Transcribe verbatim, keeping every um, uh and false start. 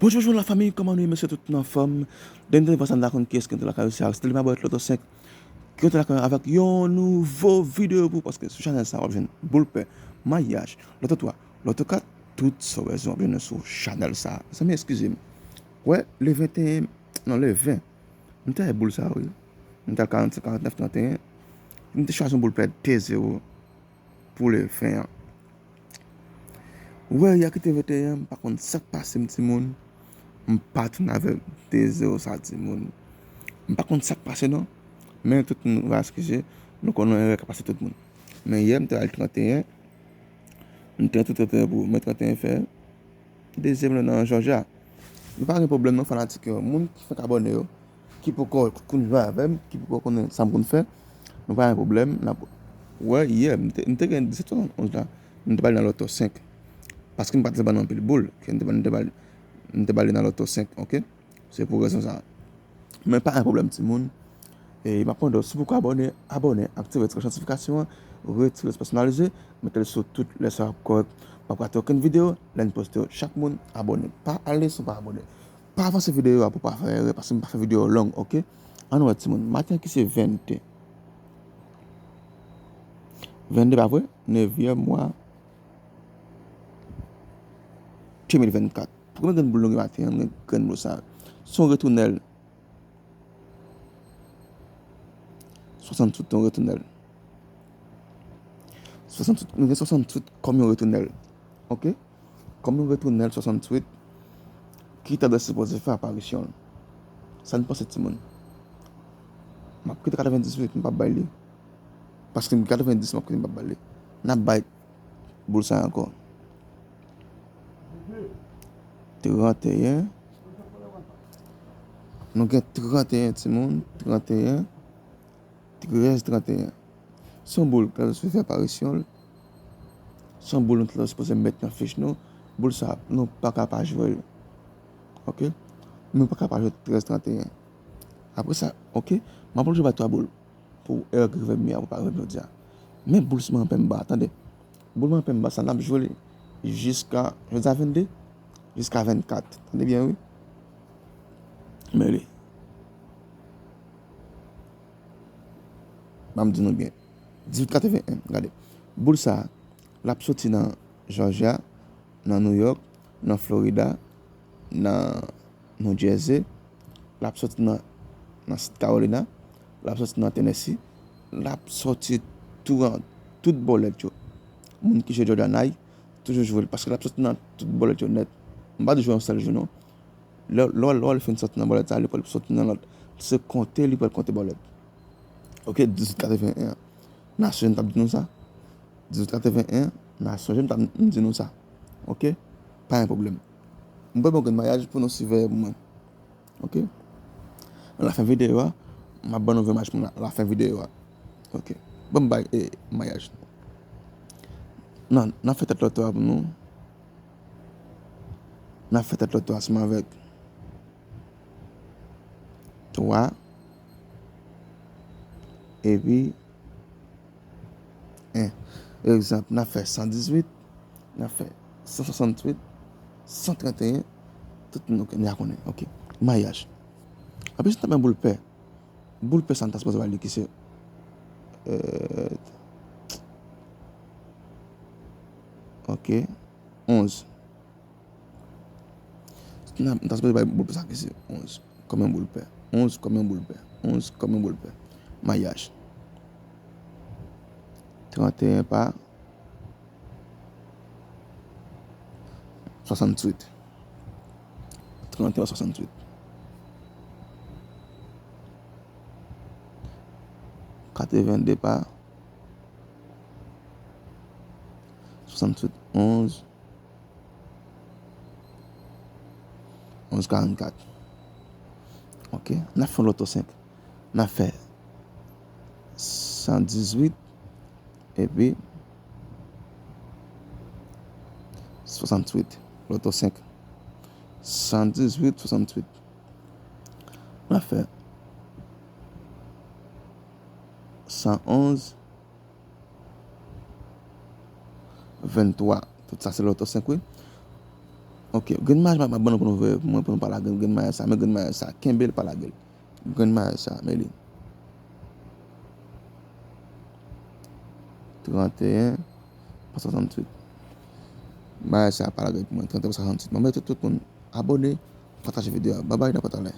Bonjou, bonjou lafanmi, kòman nou ye, mesye, tout nou anfòm? Demen vwa sa m ta konn kiyès ki antre lakay ou, se Aristide Mabwèt Loto senk ki antre lakay ou avèk yon nouvo videyo pou ou, paske sou chanèl sa w ap jwenn boul pè, mayaj, loto twa, loto kat, tout sa w bezwen w ap jwenn sou chanèl sa. Mezanmi, eskize m. Wè, le venteyen, non, le ven, m te wè boul sa, wi. M te al karannsenk, karannèf, tranteyen. M te chwazi yon boul pè de zewo pou le ven an. Wè, yè ki te venteyen, m pa konn sa k pase m, timoun. M pa tounen avèk de zewo sa, timoun. M pa konn sa k pase, non. Men tout moun va eskize, nou konnen erè ka pase tout moun. Men yè, m te al tranteyen, m te al tranteyen pou, men tranteyen fè dezyèm lan nan Jòjya. Nou pa gen pwoblèm, non, fanatik yo. Moun ki fèk abòne yo, ki poko konn jwe avè m, ki poko konnen sa m konn fè, nou pa gen pwoblèm. N ap wè, yè, m te, m te gen disèt swasannonz la, m te pral nan loto senk. Paske m pa t janm anpil boul, ke m te, m te pral, m te pral nan loto senk, oke? Se pou rezon sa. Men pa gen pwoblèm, timoun. E m ap mande w, si w poko abòne, abòne, aktive ti klòch notifikasyon an, retire pèsonalize, mete l sou tout, lè sa w ap kòrèk, w p ap rate okenn videyo, lè n poste yo, chak moun abòne. Pa ale san w pa abòne. Pa avanse videyo a pou w pa fè erè, paske m pa fè videyo long, oke? Ann wè, timoun, maten ki se vennde. Vennde, pa vre? Nevyèm mwa de mil vennkat. Premye grenn boul nou gen maten an, nou gen grenn boul sa. Se yon retounèl. Swasanntuit, yon retounèl. Swasanntuit, nou gen swasanntuit kòm yon retounèl. Oke? Kòm yon retounèl swasanntuit ki ta dwe sipoze fè aparisyon l. Sa n panse, timoun? M ap kite katrevendizuit, m p ap bay li. Paske m katrevenndis, m ap kite, m p ap bay li. N ap bay boul sa ankò. Tranteyen. Nou gen tranteyen, timoun. Tranteyen. Trèz, tranteyen. Se yon boul k ap fè aparisyon l. Se yon boul nou ta sipoze met nan fich nou. Boul sa, nou pa ka pa jwe l. Oke? Nou pa ka pa jwe trèz, tranteyen. Apre sa, oke? M ap oblije bay twa boul pou erè ki rive m ye a, pou pa rive m jodi a. Men boul sou manpè m ba, tande. Boul manpè m ba sa, n ap jwe li jiska, jodi a vennde, jiska vennkat. Tande byen, wi. Men li. Ban m di nou byen. Dizuit katreven en, gade. Boul sa, l ap soti nan Jòjya, nan New York, nan Florida, nan New Jersey, l ap soti nan, nan South Carolina, l ap soti nan Tennessee, l ap soti tou an, tout bò lèt yo. Moun ki jwe Georgia Night, toujou jwe l, paske l ap soti nan tout bò lèt yo nèt. M pa di jwe yon sèl jou, non. Lè, lè, lè l fin soti nan bò lèt sa, li pral soti nan lòt. Se konte, li pral konte bò lèt. Oke, dizuit katreven en an. N a sonje m t ap di nou sa. Dizuit katreven en an, n a sonje m t ap di nou sa. Oke? Pa gen pwoblèm. M pral ba w grenn mayaj pou nou siveye pou mwen. Oke? Nan lafen videyo a, m ap ban nou vrè mayaj pou nan lafen videyo a. Oke. Ban m bay, e, mayaj. Non, n ap fè tèt loto a pou nou. N ap fè tèt loto a ansanm avèk twa, epi en. Egzanp, n ap fè san dizuit, n ap fè san swasanntuit, san tranteyen, tout moun, oke, nou ja konnen, oke. Mayaj. Anplis, n ap gen boul pè. Boul pè sa n ta sipoze ba li ki se, euh, oke, onz. N a, n ta sipoze bay boul pè sa ki se onz kòm yon boul pè. Onz kòm yon boul pè. Onz kòm yon boul pè. Mayaj. Tranteyen pa swasanntuit. Tranteyen pa swasanntuit. Katrevennde pa swasanntuit, onz. Onz karannkat. Oke. N ap fè yon loto senk. N ap fè san dizuit epi swasanntuit. Loto senk. San dizuit, swasanntuit. N ap fè san onz, venntwa. Tout sa se loto senk, wi. Ok, grenn mayaj m ap ban nou pou nou voye pou mwen, pou nou pa lage l, grenn mayaj sa, men grenn mayaj sa, kenbe l, pa lage l. Grenn mayaj sa, men li. Trannteyen pa swasanntuit. Mayaj sa, pa lage l pou mwen, trannteyen pa swasanntuit. Mwen mete tout moun abòne, pataje videyo a. Babay, n ap wè talè.